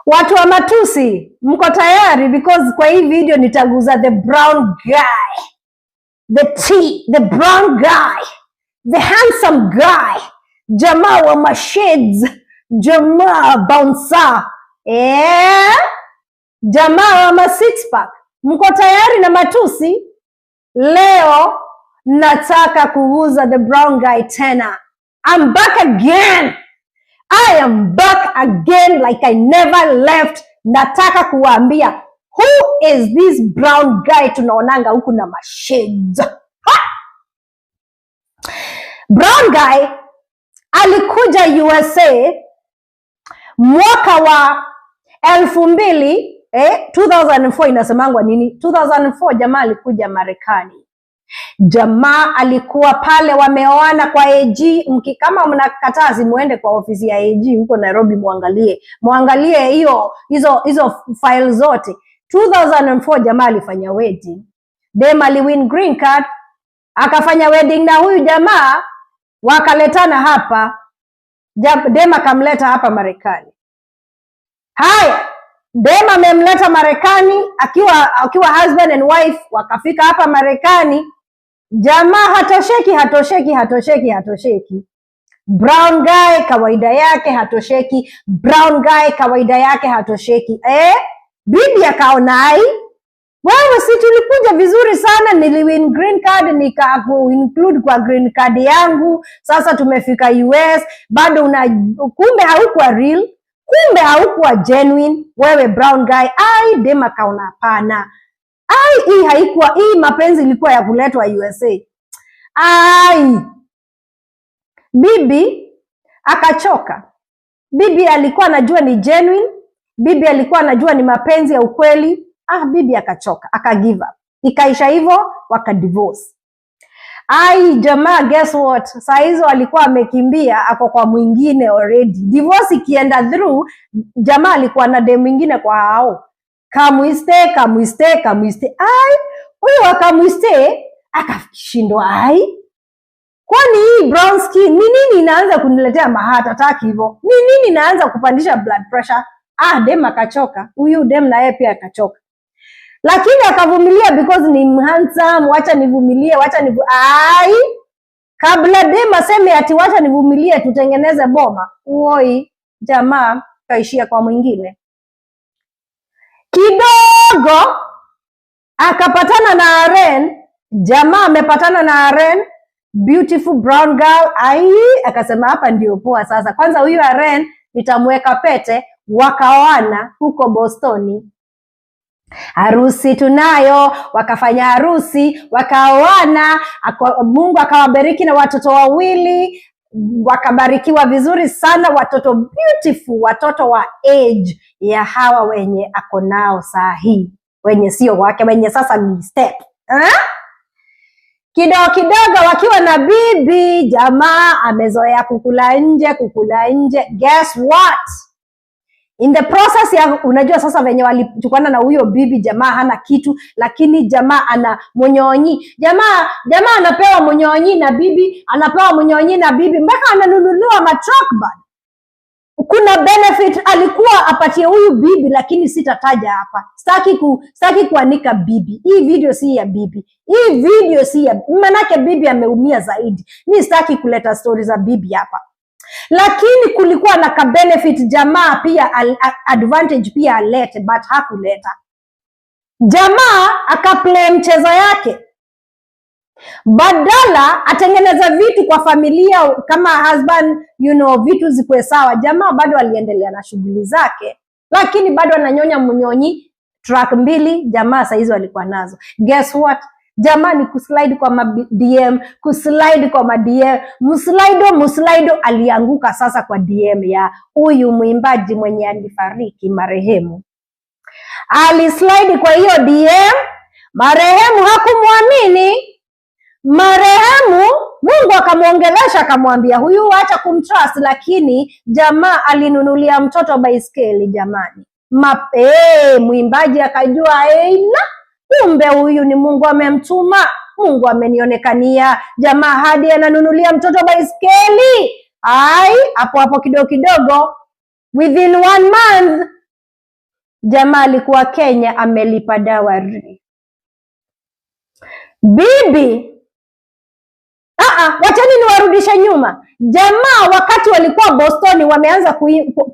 Watu wa matusi, mko tayari? Because kwa hii video nitaguza the brown guy, the tea, the brown guy, the handsome guy, jamaa wa mashades, jamaa bouncer, eh? Jamaa wa ma six pack. Mko tayari na matusi? Leo nataka kuguza the brown guy tena. I'm back again. I am back again like I never left. Nataka kuwaambia, who is this brown guy tunaonanga huku na mashades? Ha! Brown guy alikuja USA mwaka wa 2000, 2004 inasemangwa nini? 2004 jamaa alikuja Marekani. Jamaa alikuwa pale, wameoana kwa AG. Kama mnakataa, muende kwa ofisi ya AG huko Nairobi, muangalie muangalie hiyo hizo hizo file zote. 2004 jamaa alifanya wedding, dem aliwin green card, akafanya wedding na huyu jamaa, wakaletana hapa, dem akamleta hapa Marekani. Haya, dem amemleta Marekani akiwa husband and wife, wakafika hapa Marekani. Jamaa hatosheki, hatosheki, hatosheki, hatosheki. Brown guy kawaida yake hatosheki. Brown guy kawaida yake hatosheki. Bibi akaona, "Ai, wewe si tulikuja vizuri sana, niliwin green card, nika include kwa green card yangu, sasa tumefika US, bado una, kumbe haukuwa real, kumbe haukuwa genuine, wewe brown guy." Ai, dem akaona hapana. Ai, hii haikuwa, hii mapenzi ilikuwa ya kuletwa USA. Ai, bibi akachoka. Bibi alikuwa anajua ni genuine, bibi alikuwa anajua ni mapenzi ya ukweli. Ah, bibi akachoka, aka give up, ikaisha hivyo, wakadivorce. Ai, jamaa, guess what? Saa hizo alikuwa amekimbia, ako kwa mwingine already. Divorce ikienda through, jamaa alikuwa na dem mwingine kwa hao. Kamwiste, kamwiste, kamwiste. Ai, huyu akamwiste akashindwa, ai, kwani hii brown skin ni nini inaanza kuniletea maheart attack hivyo? Ni nini inaanza kupandisha blood pressure? Ah, dem akachoka. Huyu dem na yeye pia akachoka. Lakini akavumilia because ni handsome, wacha nivumilie, wacha nivu... Ai, kabla dem aseme ati wacha nivumilie tutengeneze boma, uoi, jamaa kaishia kwa mwingine. Kidogo akapatana na Aren, jamaa amepatana na Aren, beautiful brown girl. Ai, akasema hapa ndio poa sasa. Kwanza huyu Aren nitamweka pete. Wakaoana huko Bostoni. Harusi tunayo, wakafanya harusi, wakaoana, Mungu akawabariki na watoto wawili, wakabarikiwa vizuri sana, watoto beautiful, watoto wa age ya hawa wenye ako nao saa hii, wenye sio wake, wenye sasa ni step, eh? Kidogo kidogo wakiwa na bibi, jamaa amezoea kukula nje, kukula nje. Guess what? In the process ya, unajua sasa venye walichukana na huyo bibi, jamaa hana kitu, lakini jamaa ana monyonyi. Jamaa anapewa monyonyi na bibi, anapewa monyonyi na bibi mpaka ananunuliwa matruck bana. Kuna benefit alikuwa apatie huyu bibi, lakini sitataja hapa. Sitaki kuanika bibi. Hii video si ya bibi, hii video si ya, manake bibi ameumia zaidi. Mi sitaki kuleta stori za bibi hapa, lakini kulikuwa na ka benefit jamaa pia advantage pia alete, but hakuleta. Jamaa akaplay mchezo yake, badala atengeneza vitu kwa familia kama husband, vitu zikuwe sawa. Jamaa bado aliendelea na shughuli zake, lakini bado ananyonya mnyonyi. Truck mbili jamaa saizi walikuwa nazo. Guess what? Jamaa ni kuslide kwa ma DM, kuslide kwa ma DM, mslido mslido, alianguka sasa kwa DM ya huyu mwimbaji mwenye alifariki marehemu. Alislide kwa hiyo DM, marehemu hakumwamini. Marehemu Mungu akamwongelesha akamwambia huyu acha kumtrust, lakini jamaa alinunulia mtoto baiskeli jamani. Mwimbaji akajua la, kumbe huyu ni Mungu amemtuma, Mungu amenionekania, jamaa hadi ananunulia mtoto baiskeli. Ai, hapo hapo kidogo kidogo, within one month Jamaa alikuwa Kenya amelipa dowry. Bibi, wachani niwarudishe nyuma. Jamaa wakati walikuwa Bostoni wameanza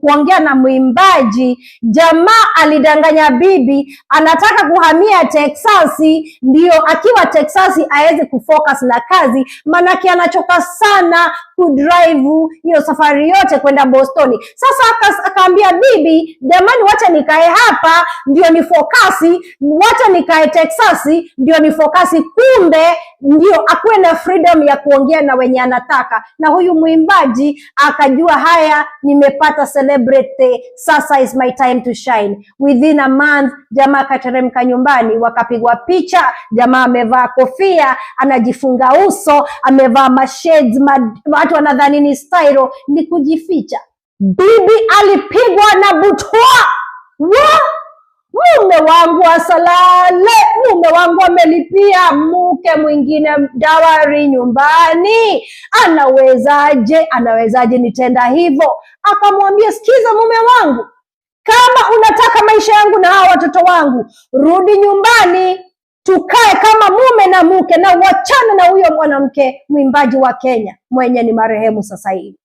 kuongea na mwimbaji, jamaa alidanganya bibi anataka kuhamia Texas, ndio akiwa Texas aweze kufocus na kazi, manake anachoka sana kudrive hiyo safari yote kwenda Bostoni. Sasa akaambia bibi, jamani, wacha nikae hapa ndio ni focus, wacha nikae Texas ndio ni focus. Kumbe ndio akuwe na freedom ya kuongea na wenye anataka. Na huyu mwimbaji akajua, haya, nimepata celebrity, sasa is my time to shine. Within a month jamaa akateremka nyumbani, wakapigwa picha, jamaa amevaa kofia, anajifunga uso, amevaa mashades, watu wanadhani ni style, ni kujificha. Bibi alipigwa na butwa wa mume wangu asalale, mume wangu amelipia mke mwingine dowry nyumbani, anawezaje? Anawezaje nitenda hivyo? Akamwambia, sikiza mume wangu, kama unataka maisha yangu na hawa watoto wangu, rudi nyumbani tukae kama mume na mke, na uachane na huyo mwanamke mwimbaji wa Kenya mwenye ni marehemu sasa hivi.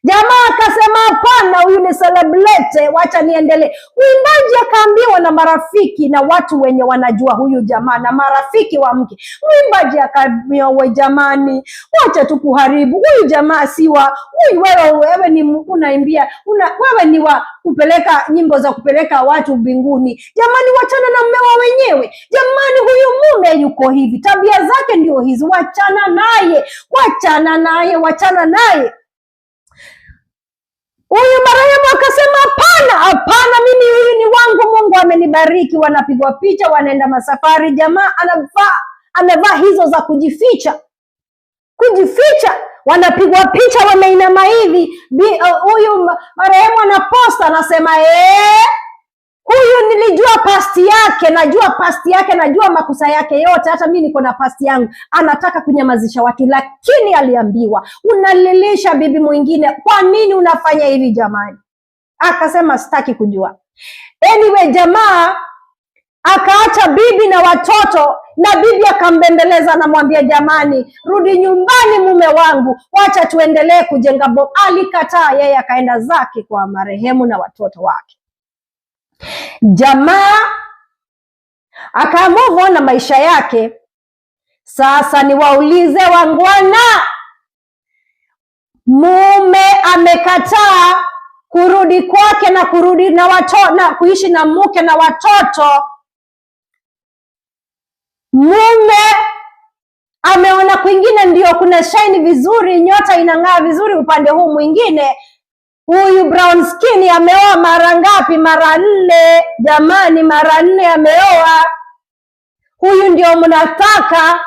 Jamaa akasema hapana, huyu ni celebrity, wacha niendelee. Mwimbaji akaambiwa na marafiki na watu wenye wanajua huyu jamaa na marafiki wa mke. Mwimbaji akaambiwa, we jamani, wacha tu kuharibu huyu jamaa, si wa huyu. Wewe ni unaimbia wewe ni wa kupeleka nyimbo za kupeleka watu mbinguni. Jamani, wachana na mume wa wenyewe. Jamani, huyu mume yuko hivi, tabia zake ndio hizi, wachana naye, wachana naye, wachana naye. Huyu marehemu akasema hapana, hapana, mimi huyu ni wangu, Mungu amenibariki. Wanapigwa picha, wanaenda masafari, jamaa anavaa hizo za kujificha, kujificha, wanapigwa picha, wameinama hivi. Huyu marehemu anaposta, anasema huyu nilijua past yake, najua past yake, najua makosa yake yote, hata mimi niko na past yangu. Anataka kunyamazisha watu, lakini aliambiwa unalilisha bibi mwingine, kwa nini unafanya hivi jamani? Akasema sitaki kujua. Anyway, jamaa akaacha bibi na watoto, na bibi akambembeleza, anamwambia jamani, rudi nyumbani mume wangu, wacha tuendelee kujenga bo. Alikataa, yeye akaenda zake kwa marehemu na watoto wake. Jamaa akamove on na maisha yake. Sasa niwaulize wangwana, mume amekataa kurudi kwake na kurudi na watoto na kuishi na mke na watoto. Mume ameona kwingine ndio kuna shine vizuri, nyota inang'aa vizuri upande huu mwingine. Huyu brown skin ameoa mara ngapi? Mara 4 jamani, mara 4 ameoa. Huyu ndio mnataka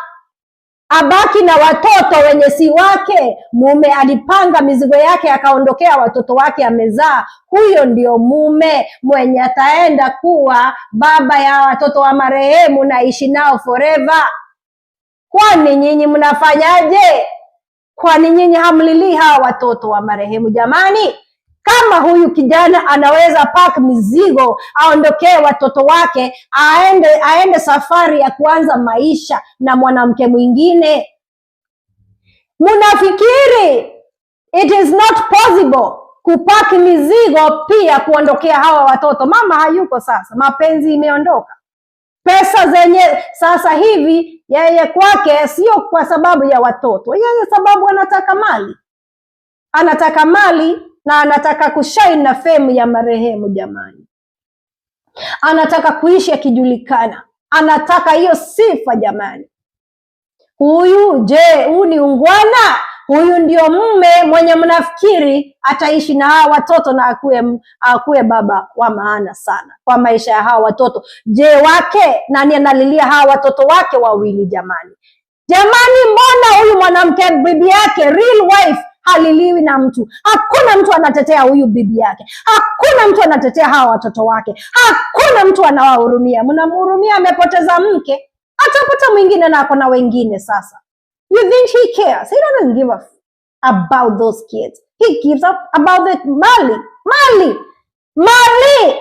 abaki na watoto wenye si wake? Mume alipanga mizigo yake akaondokea watoto wake amezaa. Huyo ndio mume mwenye ataenda kuwa baba ya watoto wa marehemu na ishi nao forever. Kwani nyinyi mnafanyaje? Kwani nyinyi hamlilii hawa watoto wa marehemu jamani? Kama huyu kijana anaweza pack mizigo aondokee watoto wake aende safari ya kuanza maisha na mwanamke mwingine, munafikiri it is not possible kupaki mizigo pia kuondokea hawa watoto? Mama hayuko sasa, mapenzi imeondoka, pesa zenye sasa hivi yeye kwake sio kwa sababu ya watoto, yeye sababu anataka mali, anataka mali na anataka kushine na fame ya marehemu jamani, anataka kuishi akijulikana, anataka hiyo sifa jamani. Huyu je, huyu ni ungwana? Huyu ndio mume mwenye mnafikiri ataishi na hawa watoto na akuwe baba wa maana sana kwa maisha ya hawa watoto? Je, wake nani analilia hawa watoto wake wawili jamani? Jamani, mbona huyu mwanamke bibi yake real wife haliliwi na mtu? Hakuna mtu anatetea huyu bibi yake, hakuna mtu anatetea hawa watoto wake, hakuna mtu anawahurumia. Mnamhurumia amepoteza mke, atapata mwingine na ako na wengine. Sasa you think he cares? He doesn't give a about those kids. He gives up about the mali, mali, mali.